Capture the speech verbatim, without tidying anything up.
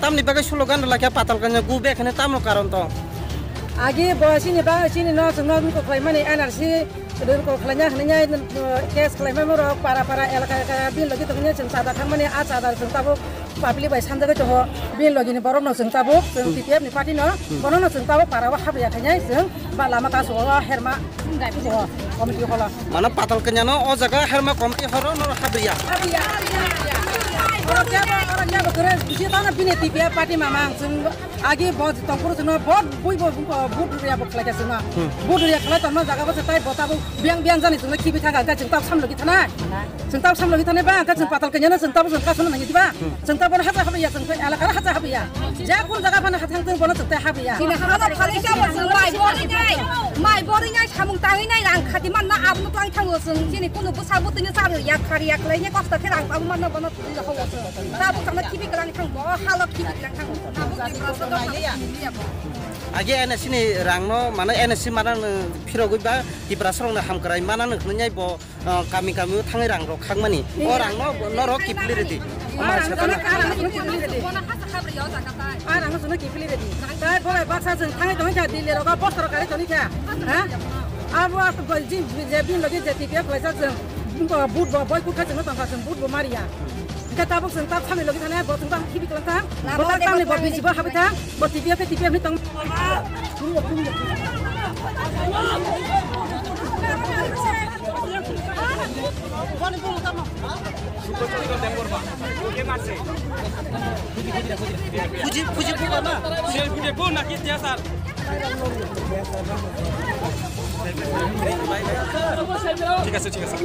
Tamni bagwi slogan rwlai kha Patalkanya go back hwnwi tamo karon tong? Agi bo chini ba chini no chwngno wngkok khlaimani N R C wngkok khlaina hwnwi case khlaimani rok para para elaka elaka bini logi tongmani chwng chada thangmani a chada chwng tabuk public bai sanjagwi tongo bini logi ni borok no chwng tabuk chwng T P F ni party no bono no chwng tabuk para o habya khainai chwng ba lama kasu o herma o committee holo. Mano Patalkanya no o jaga herma committee horo no habya. Habya. Oro kebo oro kebo kore bisi tano bini T P F party mamang chwng Agi bo tongphuru chwngno bo bui bo, bo, but rwya bo khlai kha chwngno. Hmm. But rwya khlai tongma jaga bo se tai bo tabuk biang biang jani chwngno khibi thangkha, hwnkhe chwng tabuk samlogi thanai. Chwng tabuk samlogi thanai ba, hwnkhe chwng Patalkanyano chwng tabuk chwng kasano nangya diba? Hmm. Chwng tabuk hacha habya, chwng elakaro hacha habya. Je kun jaga phano hathang chwng bono chwng tai habya. Chini hano khalai kha bo chwng mai bori nai, mai bori nai samung tangwi nai rang khati manna abono twlang thango chwng chini kunu bwsa bwtwino charwi ya khari ya khlai nai kosto khe rang abo manna bono. Tabuk tangna khibi kwlang thang bo, halo khibi kwlang thang bo. Tabuk Tiprasa dopha bo. Age N S C ni rang no, mane N S C mana no phirogwi ba Tiprasa rok no hamkrai mana no hwnwi bo, ah, kami kami o thangwi rang rok khakmani. O rang no norok kiphilwi rwdi. O rang no kiphilwi rwdi. Bono hasa khabrwi o jaga tai. O rang no chwngno kiphilwi rwdi. Tai bo bai baksa chwng thangwi tongwi kha, Delhi rogo poster kari tongwi kha. Ha? Abo je bin logi je T P F khlaijak chwng. But bo boycott kha chwngno tongkha chwng but bo mariya. Hingke tabuk chwng tab samni logi thani bo chwng tang khibi tong tang. Bo tak tamni bo bisi bo habi tang. Bo T P F khe T P F ni tong. Fuji, fuji buka na. Sel gune bo na ki dia sar. ঠিক আছে, ঠিক আছে।